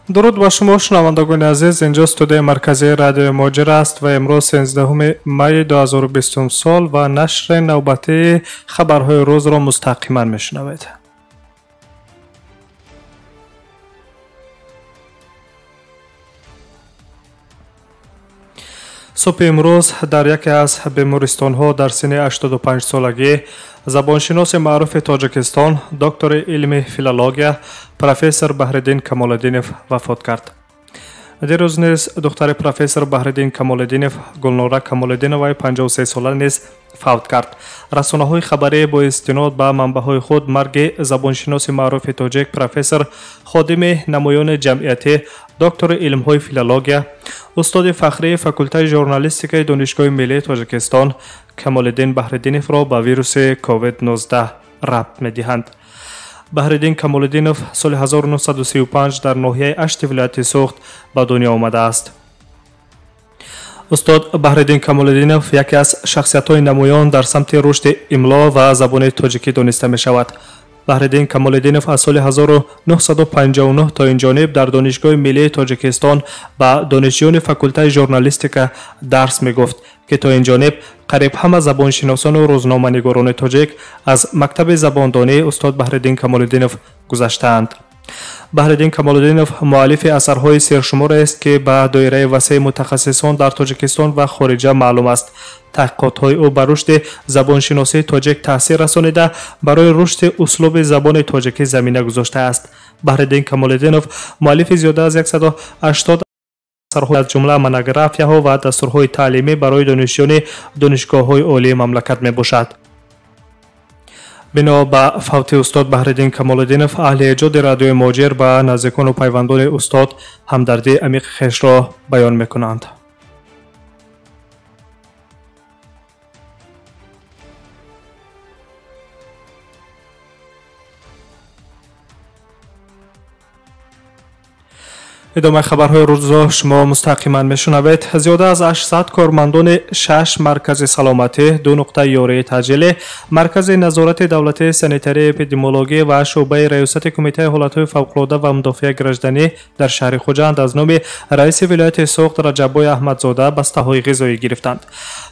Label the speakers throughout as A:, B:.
A: Дуруд ба шумо, шунавандагони азиз. Инҷо студияи марказии радиои Муҳоҷир аст ва имрӯз 13 майи 2020 сол ва нашри навбатии хабарҳои рӯзро мустақиман мешунавед. Субҳи имрӯз дар яке аз бемористонҳо дар синни 85 солагӣ забоншиноси маъруфи Тоҷикистон, доктори илми филология, профессор Баҳриддин Камолиддинов вафот кард. Дирӯз низ духтари профессор Баҳриддин Камолиддинов, Гулнора Камолиддиноваи 53 сола низ фавт кард. Расонаҳои хабарӣ бо истинод ба манбаъҳои худ марги забоншиноси маъруфи тоҷик, профессор, ходими намоёни ҷамъиятӣ, доктори илмҳои филология, устоди фахрии факултаи журналистикаи Донишгоҳи миллии Тоҷикистон Камолиддин Баҳриддиновро ба вируси COVID-19 рабт медиҳанд. Баҳриддин Камолиддинов соли 1935 дар ноҳияи Ашти вилояти Суғд ба дунё омадааст. Устод Баҳриддин Камолиддинов яке аз шахсиятҳои намоён дар самти рушди имло ва забони тоҷикӣ дониста мешавад. Баҳриддин Камолиддинов аз соли 1959 то ин ҷониб дар Донишгоҳи миллии Тоҷикистон ба донишҷӯёни факултаи журналистика дарс мегуфт, ки то ин ҷониб қариб ҳама забоншиносону рӯзноманигорони тоҷик аз мактаби забондонии устод Баҳриддин Камолиддинов гузаштаанд. Баҳриддин Камолиддинов муаллифи асарҳои сершуморест, ки ба доираи васеи мутахассисон дар Тоҷикистон ва хориҷа маълум аст. Таҳқиқотҳои ӯ ба рушди забоншиносии тоҷик таъсир расонида, барои рушди услуби забони тоҷикӣ замина гузоштааст. Баҳриддин Камолиддинов муаллифи зиёда аз 180 асарҳо, аз ҷумла монографияҳо ва дастурҳои таълимӣ барои донишҷӯёни донишгоҳҳои олии мамлакат мебошад. Бино ба фавти устод Баҳриддин Камолиддинов, аҳли эҷоди радиои Муҳоҷир ба наздикону пайвандони устод ҳамдардии амиқи хешро баён мекунанд. Идомаи хабарҳои рӯзро шумо мустақиман мешунавед. Зиёда аз 800 кормандони 6 маркази саломатӣ, 2 нуқтаи ёрии таъҷилӣ, Маркази назорати давлатии санитарии эпидемиологӣ ва шӯъбаи раёсати Кумитаи ҳолатҳои фавқулода ва мудофиаи гражданӣ дар шаҳри Хуҷанд аз номи раиси вилояти Суғд Раҷаббой Аҳмадзода бастаҳои ғизоӣ гирифтанд.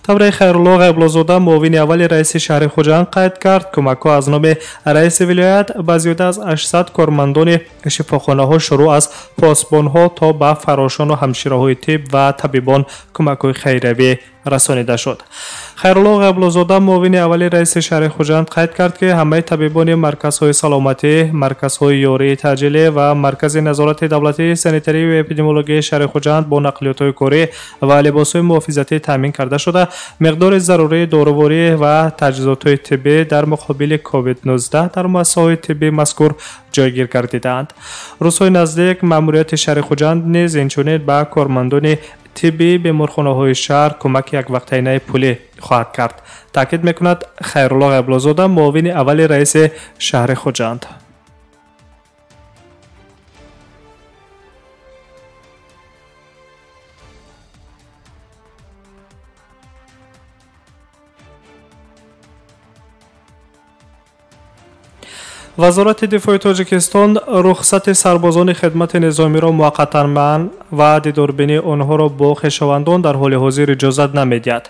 A: Тавре Хайрулло Ғайблозода, муовини аввали раиси шаҳри Хуҷанд, қайд кард, кӯмакҳо аз номи раиси вилоят ба зиёда аз 800 кормандони шифохонаҳо, шурӯъ аз посбонҳо то ба фарошону ҳамшираҳои тиб ва табибон, кӯмакҳои хайриявӣ расонида шуд. Хайрулло Ғайблозода, муовини аввали раиси шаҳри Хуҷанд, қайд кард, ки ҳамаи табибони марказҳои саломатӣ, марказҳои ёрии таъҷилӣ ва Маркази назорати давлатии санитарию эпидемиологияи шаҳри Хуҷанд бо нақлиётҳои корӣ ва либосҳои муҳофизатӣ таъмин карда шуда, миқдори зарурии доруворӣ ва таҷҳизотҳои тиббӣ дар муқобили COVID-19 дар муассисаҳои тиббии мазкур ҷойгир гардидаанд. Рӯзҳои наздик маъмурияти шаҳри Хуҷанд низ инчунин ба кормандони тиббии беморхонаҳои шаҳр кӯмаки яквақтаинаи пулӣ хоҳад кард, таъкид мекунад Хайрулло Ғайблозода, муовини аввали раиси шаҳри Хуҷанд. Вазорати дифои Тоҷикистон рухсати сарбозони хидмати низомиро муваққатан манъ ва дидорбинии онҳоро бо хешовандон дар ҳоли ҳозир иҷозат намедиҳад.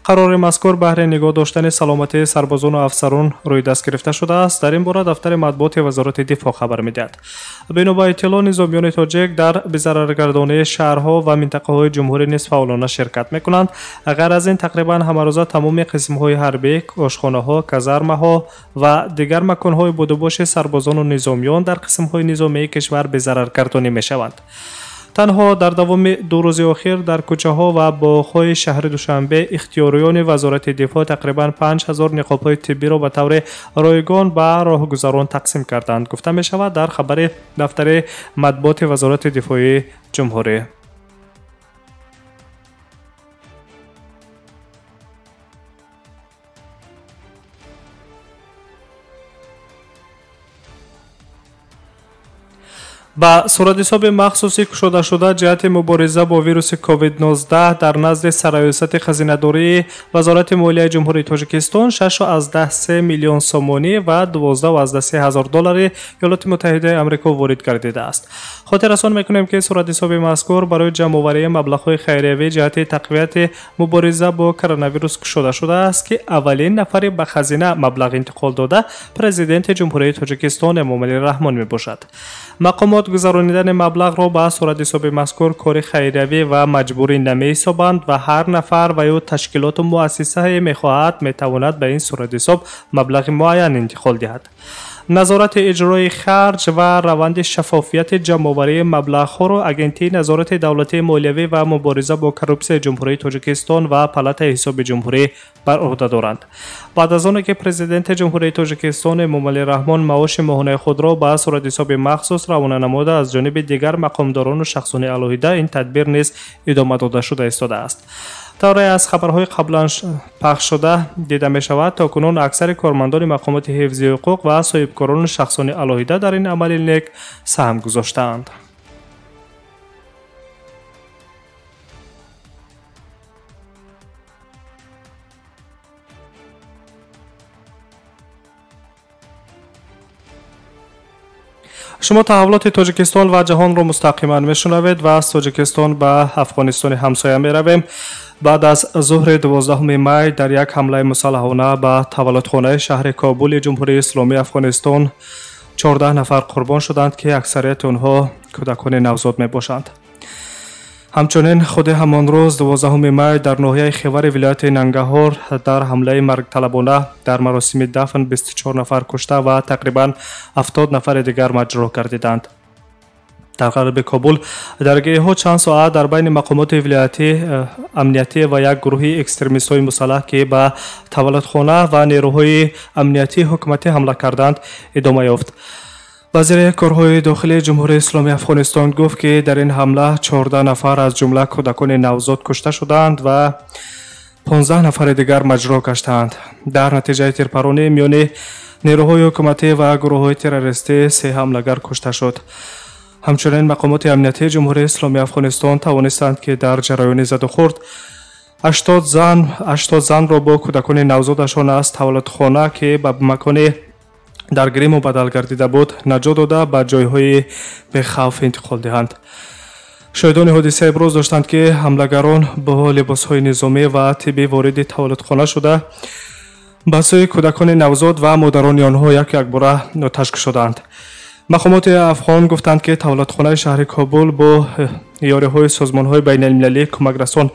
A: Қарори мазкур баҳри нигоҳ доштани саломатии сарбозону афсарон рӯи даст гирифта шудааст. Дар ин бора дафтари матбуоти Вазорати дифоъ хабар медиҳад. Бино ба иттилоъ, низомиёни тоҷик дар безараргардонии шаҳрҳо ва минтақаҳои ҷумҳурӣ низ фаъолона ширкат мекунанд. Ғайр аз ин, тақрибан ҳамарӯза тамоми қисмҳои ҳарбӣ, ошхонаҳо, казармаҳо ва дигар маконҳои будубоши сарбозону низомиён дар қисмҳои низомии кишвар безараргардонӣ мешаванд. Танҳо дар давоми 2 рӯзи охир дар кӯчаҳо ва боғҳои шаҳри Душанбе ихтиёриёни Вазорати дифоъ тақрибан 5000 ниқобҳои тиббиро ба таври ройгон ба роҳгузарон тақсим карданд, гуфта мешавад дар хабари дафтари матбуоти Вазорати дифои ҷумҳурӣ. Ба суратҳисоби махсуси кушодашуда ҷиҳати мубориза бо вируси COVID-19 дар назди сарраёсати хазинадории Вазорати молияи Ҷумҳурии Тоҷикистон 6,3 миллион сомонӣ ва 12,3 ҳазор доллари Иёлоти Муттаҳидаи Амрико ворид гардидааст. Хотиррасон мекунем, ки суратҳисоби мазкур барои ҷамъоварии маблағҳои хайриявӣ ҷиҳати тақвияти мубориза бо коронавирус кушода шудааст, ки аввалин нафари ба хазина маблағ интиқол дода Президенти Ҷумҳурии Тоҷикистон Эмомалӣ Раҳмон мебошад. Мақомот гузаронидани маблағро ба суратҳисоби мазкур кори хайриявӣ ва маҷбурӣ намеҳисобанд ва ҳар нафар ва ё ташкилоту муассисае мехоҳад метавонад ба ин суратҳисоб маблағи муайян интиқол диҳад. Назорати иҷрои харҷ ва раванди шаффофияти ҷамъоварии маблағҳоро Агентии назорати давлатии молиявӣ ва мубориза бо коррупсияи Ҷумҳурии Тоҷикистон ва Палатаи ҳисоби ҷумҳурӣ бар уҳда доранд. Баъд аз оне ки Президенти Ҷумҳурии Тоҷикистон Эмомалӣ Раҳмон маоши моҳонаи худро ба суратҳисоби махсус равона намуда, аз ҷониби дигар мақомдорону шахсони алоҳида ин тадбир низ идома дода шуда истодааст. Тавре аз хабарҳои қаблан пахшшуда дида мешавад, то кунун аксари кормандони мақомоти ҳифзи ҳуқуқ ва соҳибкорону шахсони алоҳида дар ин амали нек саҳм гузоштаанд. Шумо таҳаввулоти Тоҷикистон ва ҷаҳонро мустақиман мешунавед ва аз Тоҷикистон ба Афғонистони ҳамсоя меравем. Баъд аз зуҳри 12 май дар як ҳамлаи мусаллаҳона ба таваллудхонаи шаҳри Кобули Ҷумҳурии Исломии Афғонистон 14 нафар қурбон шуданд, ки аксарияти онҳо кӯдакони навзод мебошанд. Ҳамчунин худи ҳамон рӯз 12 май дар ноҳияи Хевари вилояти Нангаҳор дар ҳамлаи маргталабона дар маросими дафн 24 нафар кушта ва тақрибан 70 нафари дигар маҷрӯҳ гардиданд. Дар ғарби Кобул даргириҳо чанд соат дар байни мақомоти вилоятӣ амниятӣ ва як гурӯҳи экстремистҳои мусаллаҳ, ки ба таваллудхона ва нерӯҳои амниятии ҳукуматӣ ҳамла карданд, идома ёфт. Вазири корҳои дохилии Ҷумҳурии Исломии Афғонистон гуфт, ки дар ин ҳамла 14 нафар аз ҷумла кӯдакони навзод кушта шуданд ва 15 нафари дигар маҷрӯҳ гаштаанд. Дар натиҷаи тирпаронӣ миёни нерӯҳои ҳукуматӣ ва гурӯҳҳои террористӣ 3 ҳамлагар кушта шуд. Ҳамчунин мақомоти амниятии Ҷумҳурии Исломии Афғонистон тавонистанд, ки дар ҷараёни задухӯрд 80 занро бо кӯдакони навзодашон аз таваллудхона, ки ба макони даргирӣ мубаддал гардида буд, наҷот дода ба ҷойҳои бехавф интиқол диҳанд. Шоҳидони ҳодиса иброз доштанд, ки ҳамлагарон бо либосҳои низомӣ ва тиббӣ вориди таваллудхона шуда ба сӯи кӯдакони навзод ва модарони онҳо як якбора оташ кушоданд. Мақомоти афғон гуфтанд, ки таваллудхонаи шаҳри Кобул бо ёриҳои созмонҳои байналмилалӣ кӯмакрасон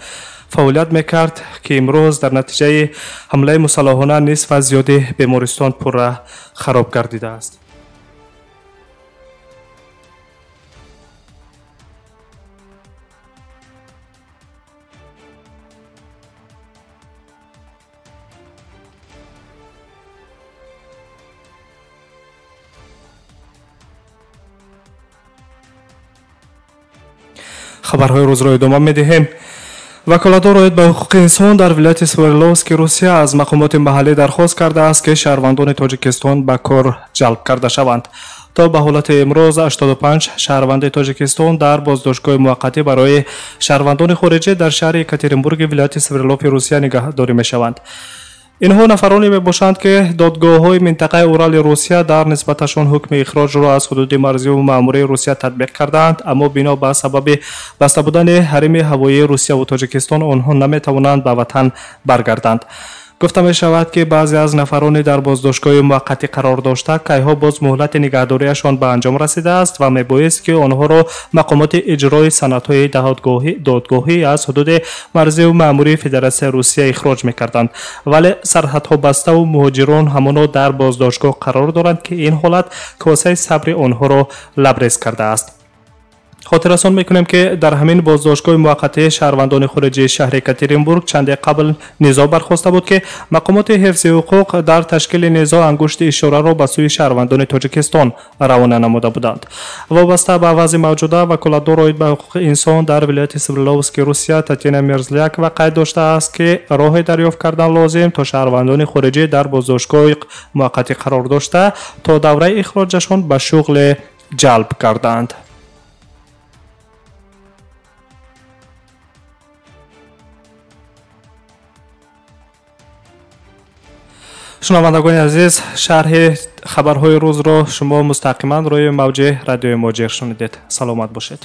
A: фаъолият мекард, ки имрӯз дар натиҷаи ҳамлаи мусаллаҳона нисф аз зиёди бемористон пурра хароб гардидааст. Хабарҳои рӯзро идома медиҳем. Ваколатдор оид ба ҳуқуқи инсон дар вилояти Свердловски Русия аз мақомоти маҳаллӣ дархост кардааст, ки шаҳрвандони Тоҷикистон ба кор ҷалб карда шаванд. То ба ҳолати имрӯз 85 шаҳрванди Тоҷикистон дар боздоштгоҳи муваққатӣ барои шаҳрвандони хориҷӣ дар шаҳри Екатеринбурги вилояти Свердлови Русия нигаҳдорӣ мешаванд. Инҳо нафароне мебошанд, ки додгоҳҳои минтақаи Урали Русия дар нисбаташон ҳукми ихроҷро аз ҳудуди марзиву маъмурии Русия татбиқ кардаанд, аммо бино ба сабаби баста будани ҳарими ҳавоии Русияву Тоҷикистон онҳо наметавонанд ба ватан баргарданд. Гуфта мешавад, ки баъзе аз нафарони дар боздоштгоҳи муваққатӣ қарор дошта кайҳо боз муҳлати нигаҳдориашон ба анҷом расидааст ва мебоист, ки онҳоро мақомоти иҷрои санадҳои додгоҳӣ аз ҳудуди марзиву маъмурии Федератсияи Русия ихроҷ мекарданд. Вале сарҳадҳо баставу муҳоҷирон ҳамоно дар боздоштгоҳ қарор доранд, ки ин ҳолат косаи сабри онҳоро лабрез кардааст. Хотиррасон мекунем, ки дар ҳамин боздоштгоҳи муваққатии шаҳрвандони хориҷии шаҳри Екатеринбург чанде қабл низоъ бархоста буд, ки мақомоти ҳифзи ҳуқуқ дар ташкили низоъ ангушти ишораро ба сӯи шаҳрвандони Тоҷикистон равона намуда буданд. Вобаста ба вазъи мавҷуда ваколатдор оид ба ҳуқуқи инсон дар вилояти Свердловски Русия Татьяна Мерзлякова қайд доштааст, ки роҳе дарёфт кардан лозим то шаҳрвандони хориҷӣ дар боздоштгоҳи муваққатӣ қарор дошта то давраи ихроҷашон ба шуғле ҷалб карданд. Шунавандагони азиз, шарҳи хабарҳои рӯзро шумо мустақиман рӯи мавҷи радиои Муҳоҷир шунидед. Саломат бошед.